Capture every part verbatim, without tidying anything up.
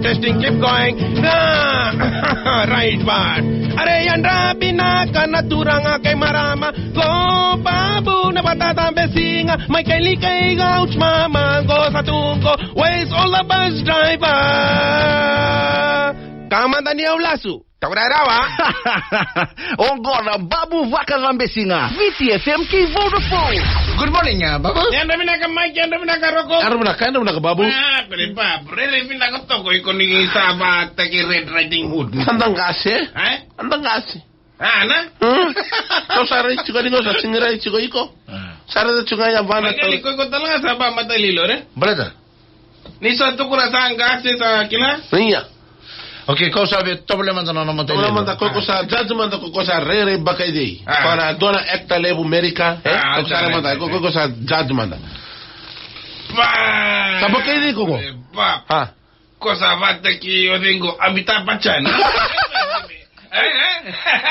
Testing, keep going. Ah, right part. Are yadra vinaka na turaga kei marama. Ko Babu na vata cabe siga. Mai keli kei gauch mama. Ko sa tu qo. Where's all the bus driver? Ka mada ni au lasu. Taura rawa. Oqo na Babu Vakacabesiga, Viti F M kei Vodafone. Good morning, uh, Babu. Yadra vinaka Mike, yadra vinaka Roko. Yadra vinaka, yadra vinaka Babu. Ah, pere Babu, rere vinaka toko iko ni sa vataki Red Riding Hood. Sa da qase? Eh? Sa da qase. Ah, na? Hmm? Kau sa rai tiko ni kau sa sini rai tiko iko. Ah. Sa rai tiko ya vana. Mike, tau- iko, iko tale ga sa ba mata lilo, re? Brother. Ni sa tukuna sa qase sa kila? Ia. Okay, kau sa via tovolea mada na nona mata. Tovolea mada, ko, ko sa judge mada, ko, ko sa rairai vakaidei. Ah. Ko na dua na actor levu Amerika, eh? Ah, ko sa rairai mada, ko, ko, ko sa judge mada. Ba. Sa vakaidei ko ko? Eh, ba. Ah. Ko sa vataki o cei qo, Amitabh Bachchan. Eh, eh.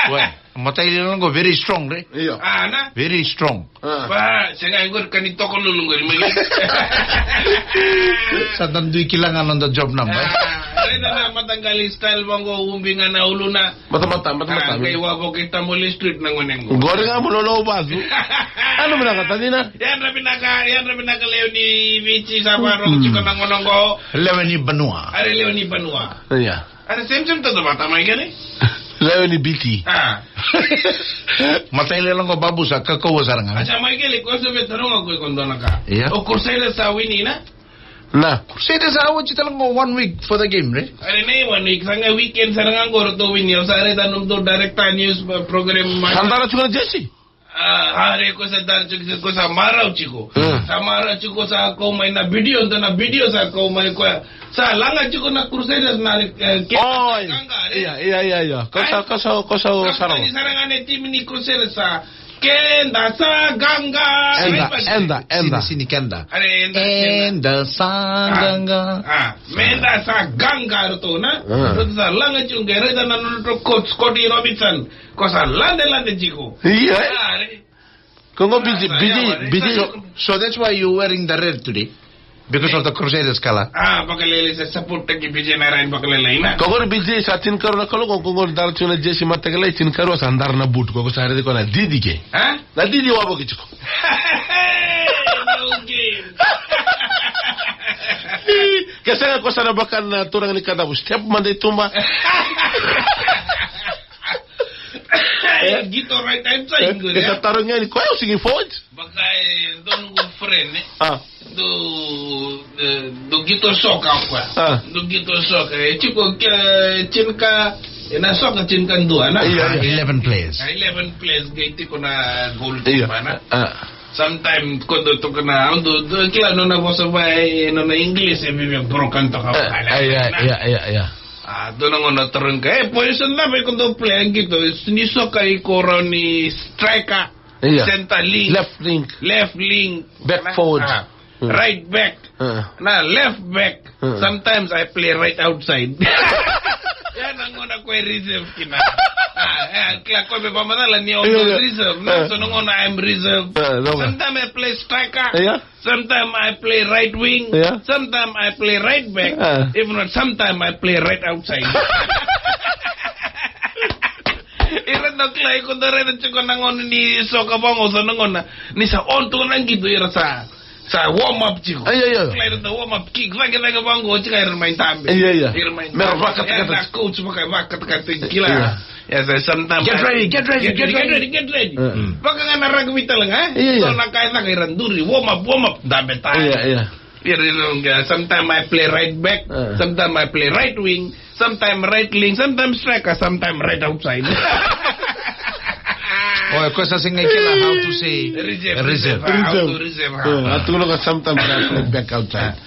Well, matai levu qo very strong, re? Io. Ah, na? Very strong. Ah. Ba, sega qori ka ni tokolulu qori, Mike. Sa da dui kila ga noda job number. Ah, raica na mataqali style vaqo, ubi ga na uluna. Matamata, matamata. Ah, qai wavoki Tamale Street na gone qo. Qori ga mo lolo vacu. Anu vinaka, tacina. Yadra vinaka, yadra vinaka lewe ni Viti sa varau tiko na gone qo. Lewe ni vanua. Are lewe ni vanua. Ia. Are same same toto vata, Mike, ni? Lewe ni Viti. Ah. Matai levu qo Babu sa kakau sara ga. Acha, Mike, ko se via taroga iko e dua na ka. Ia. O Crusaders sa wini, na? Na. Crusaders sa oti tale qo one week for the game, right? Are nei one week, sa qai weekend sara ga qo ratou wini. Au sa raica nomudou director news, uh, program mai. Sa dara tiko na jersey? Ah, are ko sa dara tiko, ko sa marau tiko. Hmm. Sa marau tiko, sa kau mai na video, dua na video sa kau mai koya. Sa laga tiko na Crusaders na, eh, ke-, Oh, qaqa, eh? Ia, ia, ia, ia. Ko sa, ko sa, ko sa, ko sa. Sa sara ga na team ni Crusaders sa. Keda sa qaqa. Eda, eda, eda. Sini, sini keda. Are, eda, eda. Eda sa qaqa. Ah, ah. Meda sa qaqa ratou, na? Ah. Ratou sa laga tiko qai raica na nodratou coach, Scotty Robinson. Ko sa lade, lade tiko. Ia, eh? Ah, are. Ko qo B J, ah, B J, ia, B J. So, so that's why you wearing the red today. Because of the Crusaders color. Ah, vakalailai sa support taki B J na rai vakalailai na. Ko qori B J sa tinikarua na kaloko, ko qori dara tiko na jersey mataqali tinikarua sa dara na boot, ko qo sa raici ko na didi ke. Ha? Na didi wavoki tiko. No game. Ke sega ko sa na vaka na turaga ni Kadavu, step mada i tuba. Eh, qito right hand side qori, eh? Ke sa tarogi yani, ko au sigi forward? Vaka e dua noqu friend, eh? Ah. Dua, eh, dua qito soka o koya. Ah. Dua qito soka. E tiko ke, tinika, ena soka tinikadua, na? Ia, ia. Ah, eleven players. Ah, eleven players, qai tiko na goalkeeper, na? Ia. Ah. Sometimes ko dau tukuna, au dau, dau kila nona vosa vaka, e, nona English e viavia broken toka. Eh, vaka, ia, ia, ia, ia. Ah, dua na gauna tarogi koya, e, position cava iko dau play, qito, ni soka iko rawa ni striker, ia, center link, left link, left link, back forward. Ah, hmm, right back. Ah. Na left back. Hmm. Sometimes I play right outside. Ia na gauna ko e reserve kina. Ah, e, kila ko e vakamacala ni o, ia, ia, reserve. Na, ah, so na gauna I'm reserve. Ah, no. Sometimes I play striker. Ia. Sometimes I play right wing. Ia. Sometimes I play right back. Ah. If not, sometimes I play right outside. Ira na kila iko dau raica tiko na gauna ni soka vaqo, so na gauna ni sa on tu na qito, ira sa, sa warm up tiko. Ai, ai, ai. Kila ira na warm up kick, cake, cake vaqo, tiko ira mai dabe. Ai, ai, ai. Ira mai dabe. Mera vakatakata. Ia, na coach vaka, vakatakata, kila. Ia. Yes, yes, sometimes get ready, get ready, get ready, get ready, get ready. Mm. Vaka ga na rugby tale ga, eh? Ia, ia. So na ka e caka ira duri, warm up, warm up, dabe tale. Ia, ia. Ira, ira, ira, sometimes I play right back, eh, sometimes I play right wing, sometimes right wing, sometimes striker, sometimes right outside. Oh, e koya sa sega ni kila how to say reserve, reserve. Reserve, how to reserve, ha. Eh, a tukuna ko sometimes I play back outside.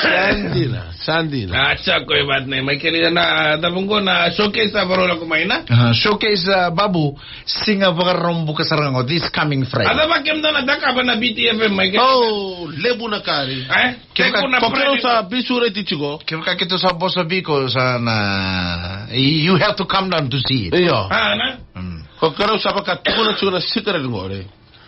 Sa dina, sa dina. Ah, sa koya vata na, mai keli na, cava qo na showcase sa varau lako mai na? Ah, showcase, ah, Babu, Siga Vakaraubuka sara ga qo, this coming Friday. A cava kemudou na cakava na V T F M, mai keli? Oh, levu na ka ri. Eh? Kevaka, kevaka ko keirau sa bisu reti tiko. Kevaka keitou sa vosa vei iko sa na, you have to come down to see it. Io. Ah, na? Mm. Ko keirau sa vakatukuna tiko na secret qori.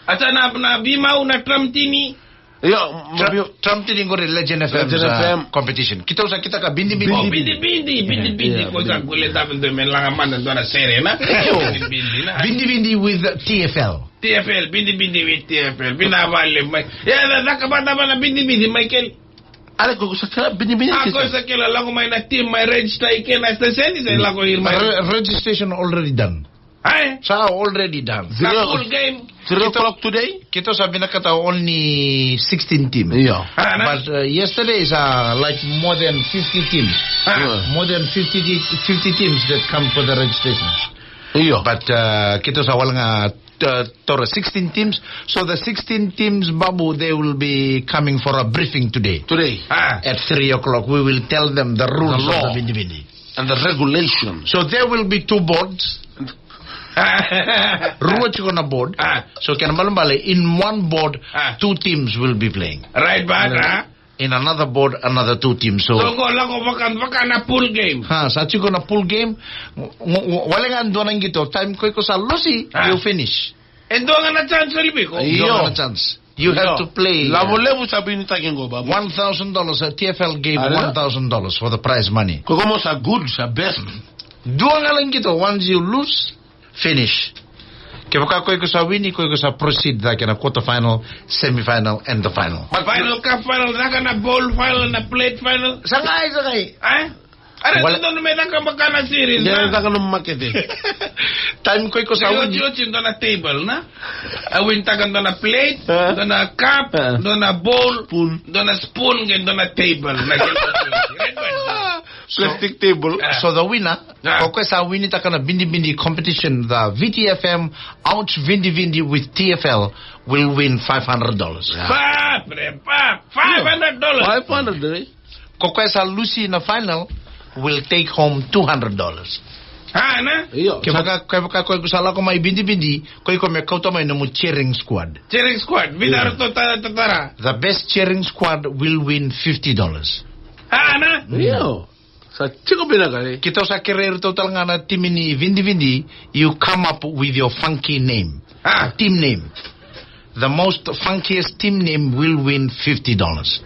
A sa na, na veimau, na drum tini. Io, Trump, Trump tini qori Legend F M, Legend sa F M competition. Keitou sa kitaka Bindi Bindi. Oh, Bindi Bindi, Bindi Bindi. Ko sa kule tabe do me laga mada dua na sere na. Io. Bindi Bindi na. Bindi Bindi with T F L. T F L, Bindi Bindi with T F L. Bina vale mai. Ya, da, da, ka ba, da, ba, na Bindi Bindi, Michael. Ale ko sa kila Bindi Bindi. Ah, ko sa kila lako mai na team, mai register i ke na station, sa lako ir mai. Re-, registration already done. Ai? Sa already done. Na full game. Three o'clock today? Keitou sa vinakata only sixteen teams. Io. Ah, na? But, uh, yesterday is, uh, like, more than fifty teams. Ah. More than fifty, fifty teams that come for the registration. Io. But, uh, keitou sa wale ga, uh, taura sixteen teams. So the sixteen teams, Babu, they will be coming for a briefing today. Today. Ah. At three o'clock, we will tell them the rules of the Bindi Bindi. And the regulations. So there will be two boards. Rua tiko na board. Ah. So kena balebale, in one board, ah, two teams will be playing. Right, but, ah, in another board, another two teams. So, so qo lako vaka, vaka na pool game. Ha, sa tiko na pool game. Ngo-, ngo-, ngo-, wale ga dua na qito, time ko iko sa lusi, ah, you finish. E dua ga na chance, Oliviko. Io. Dua ga na chance. You have to play. Lavo levu sa vinitaki qo, Babu. One thousand dollars, a T F L gave one thousand dollars for the prize money. Ko komo sa good, sa best. Dua ga na qito, once you lose, finish. Kevaka ko iko sa wini, ko iko sa proceed cake na quarter final, semi final, and the final. But final, cup final, caka na bowl final, na plate final. Sa qai, sa qai. Eh? Are wale- tu donu me caka beka na series, na? Caka na makete. Time ko iko sa wini. Oti, oti, dua na table, na? A win taka dua na plate, eh, dua na cup, eh, dua na bowl, spoon, dua na spoon, qai dua na table. Na kena oti, oti. Right, right. So, plastic table. Ah. So the winner, ah, ko koya sa winitaka na Bindi Bindi competition, the V T F M Ouch Vindi Vindi with T F L will win five hundred dollars. Yeah. Five, five, five hundred dollars. Five hundred, eh? Ko koya sa lusi na final will take home two hundred dollars. Ah, na? Io. Kevaka, kevaka ko iko sa lako mai Bindi Bindi, ko iko me kauta mai nomu cheering squad. Cheering squad, vinara to ta-, ta-, tara. The best cheering squad will win fifty dollars. Ah, na? Io. Sa tiko vinaka, eh? Keitou sa kerei iratou tale ga na timi ni Vindi Vindi, you come up with your funky name. Ah. Team name. The most funkiest team name will win fifty dollars.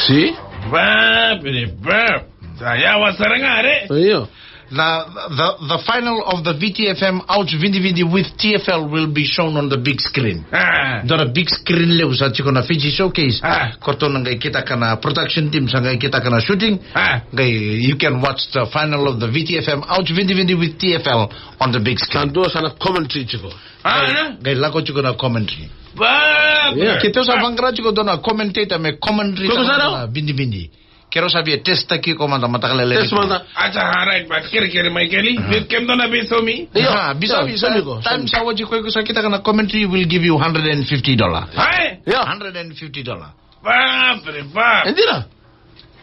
Si? Ba, bere, ba. Sa yawa sara ga, re. Io. The, the, the final of the V T F M Ouch Vindi Vindi with T F L will be shown on the big screen. Ah. Dua na big screen levu sa tiko na Fiji Showcase. Ah. Ko ratou na qai kitaka na production team, sa qai kitaka na shooting. Ah. Qai, you can watch the final of the V T F M Ouch Vindi Vindi with T F L on the big screen. Sa dua sa na commentary tiko. Ah, qai, eh? Qai lako tiko na commentary. Ba, yeah. Keitou sa vaqara tiko dua na commentator me commentary. Ko sa na Vindi Vindi. Keirau sa via test-taki iko mada, mataka lailai. Test mada. Acha, all right, but kere, kere, Michael, ah, me kemudou na veisaumi. Io, ah, veisaumi, veisaumi iko. Time sa oti ko iko sa kitaka na commentary will give you hundred and fifty dollar. Hai? Io. Hundred and fifty dollar. Ba, bre, ba. E dina?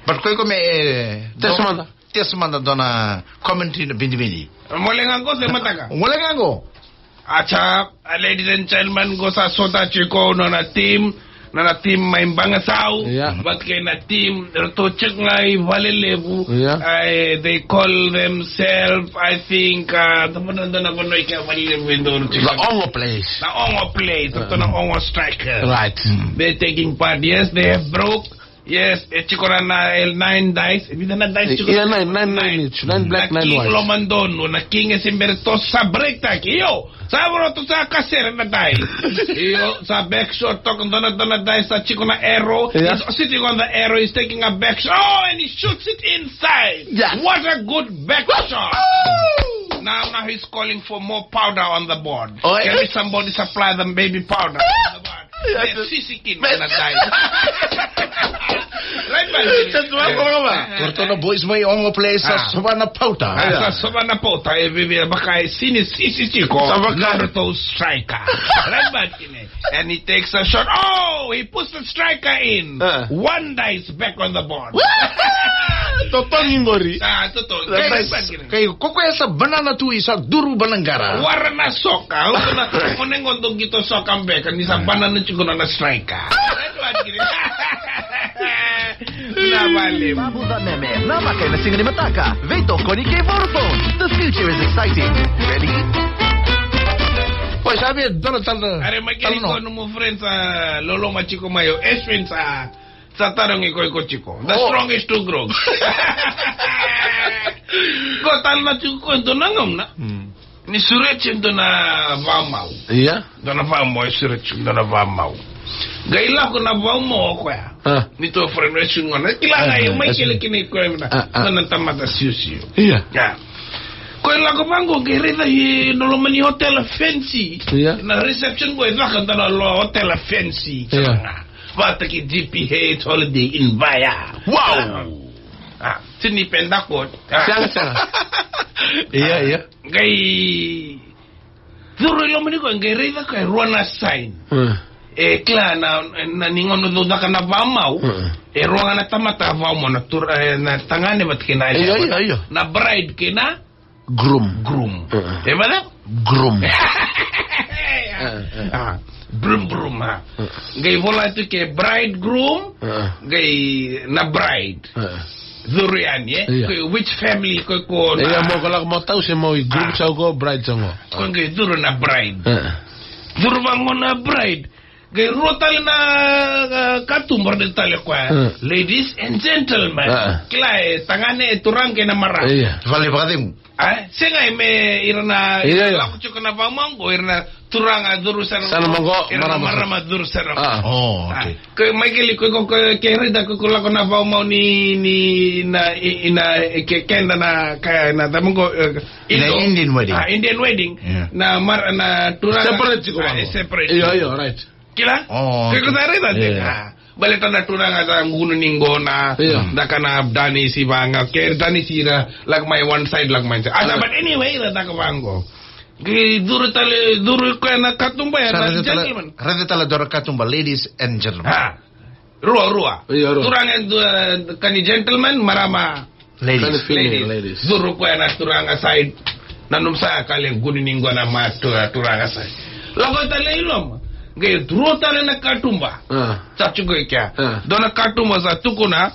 But ko iko me, eh, test mada. Test mada dua na commentary na Vindi Vindi. Mole ga qo se mataka? Mole ga qo. Acha, uh, ladies and gentlemen, qo sa sota tiko nona team, nona team mai Bagasau, yeah, but kei na team, ratou tiko ga i Valelevu, yeah, eh, they call themselves, I think, uh, the one, the one, the one, Valelevu, the Ongo Place. The Ongo Place, yeah, the Ongo Strikers. Right. Mm. They're taking part, yes, they have broke, yes, e tiko na, na, e nine dice. E vica na dice tiko? Yeah, nine, nine, nine each. Nine black, nine white. Na king loma donu, na king e se bera toso, sa break-taki. Io, sa voro toso, sa kasere na dice. Io, sa back shot toka, dua na, dua na dice, sa tiko na arrow. Yeah. He's sitting on the arrow, he's taking a back shot. Oh, and he shoots it inside. Yeah. What a good back shot. Now, now he's calling for more powder on the board. Oh, yeah. Can somebody supply them baby powder on the board? Yes. Sisi kina na dai. Right, man. That's what I'm talking about. Ko ratou na boys mai Ongo Place, ah, sa sova na pauta. Ah, sa sova na pauta, e vivi, e vaka e sini sisi tiko. Sa vaka. Na ratou striker. Right, man, kina. And he takes a shot. Oh, he puts the striker in. Ah. One dice back on the board. Totogi qori. Ah, totogi. Right, man, kina. Kai, ko koya sa banana tu, i sa duru banaqara. Wara na soka. O na, o na qo dou qito soka beka, ni sa banana tiko na striker. Na vale. Babu Vameme, na maka ena siga ni mataka. Veitokoni kei Vodafone. The future is exciting. Ready? O Sa via dua na tala. Are mai keri ko nomu friend sa loloma tiko mai o Eswin sa, sa tarogi ko iko tiko. The strongest to grow. Ko tala na tiko ko dua na gauna. Ni sureti dua na vamau. Ia. Dua na vamau, e sureti dua na vamau. Qai lako na vamau o koya. Ni to friend resu gona. Kila ga e mai kele kina i koya na. Dua na tamata siusiu. Ia. Ko e lako vaqo qai raica i na loma ni hotel fancy. Ia. Na reception qo e caka dua na lo hotel fancy. Ia. Vata ki G P H Holiday Inn Vaya. Wow. Sini penda ko. Sega, sega. Ia, ia. Qai curu i loma ni koya qai raica koya e rua na sign. E kila na, na ni gauna dau caka na vamau. E rua ga na tamata vamau na tura, e, na tagane vata kei na. Io, io, io. Na bride kei na groom. Groom. E vata? Groom. Brum brum, a. Qai vola tu ke bride groom. Qai na bride. Curu yani, e? Ia. Ko which family ko ko na. Ia, mo ko lako mo tau se mo i group sa ko bride sa ko. Ko qai curu na bride. Curu vaqo na bride. Qai rua tale na, a, katuba rua tale koya. Ladies and gentlemen. Kila e tagane e turaga kei na marama. Ia. Vale vakacegu. A, sega e me ira na, ira na lako tiko na vamau qo, ira na turaga curu sara. Sara maqo, ira na marama. Marama curu sara. A. O, okay. Ko mai keli ko, ko, ko, ke raica ko, ko lako na vamau ni, ni, na, i, i na, i ke, keda na, ka, na, tamo qo, e, Indian wedding. A, Indian wedding. Ia. Na mar-, na turaga. Separate tiko vaqo. Separate. Io, io, right. Kila? O, okay. Ko, ko sa raica. Ia. A. Baleta na turaga sa gunu ni qo na, ia, daka na danisi vaqo. Ke danisi ira, lako mai one side, lako mai side. A, ia, but anyway, ira daka vaqo. Qai curu tale, curu koya na katuba ya, na gentleman. Raica tale dua na katuba, ladies and gentlemen. A. Rua, rua. Ia, rua. Turaga, e, ka ni gentleman, marama. Ladies. Ka ni female, ladies. Curu koya na turaga side. Nanuma sa ka le gunu ni qo na ma tu-, turaga side. Lako tale i loma. Qai curu tale na katuba. A. Sa tiko i kea. A. Dua na katuba sa tukuna,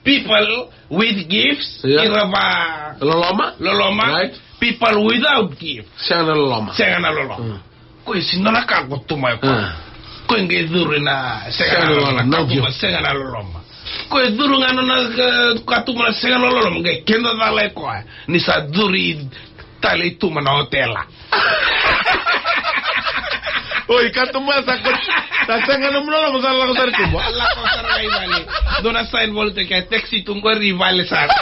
people with gifts, ia, ira va loloma. Loloma. Right. People without gifts. Sega na loloma. Sega na loloma. Mm. Ko e sega na ka ko tu mai ko. A. Ko e qai curu na sega na loloma, na katuba sega na loloma. Ko e curu ga na, na, e, katuba na sega na loloma, qai keda cala e koya. Ni sa curu tale i tuba na otela. Oi, katuba sa ko, sa sega na loloma, sa lako sara i tuba. Lako sara i vale. Dua na sign vola tu ke taxi tu qori i vale sara.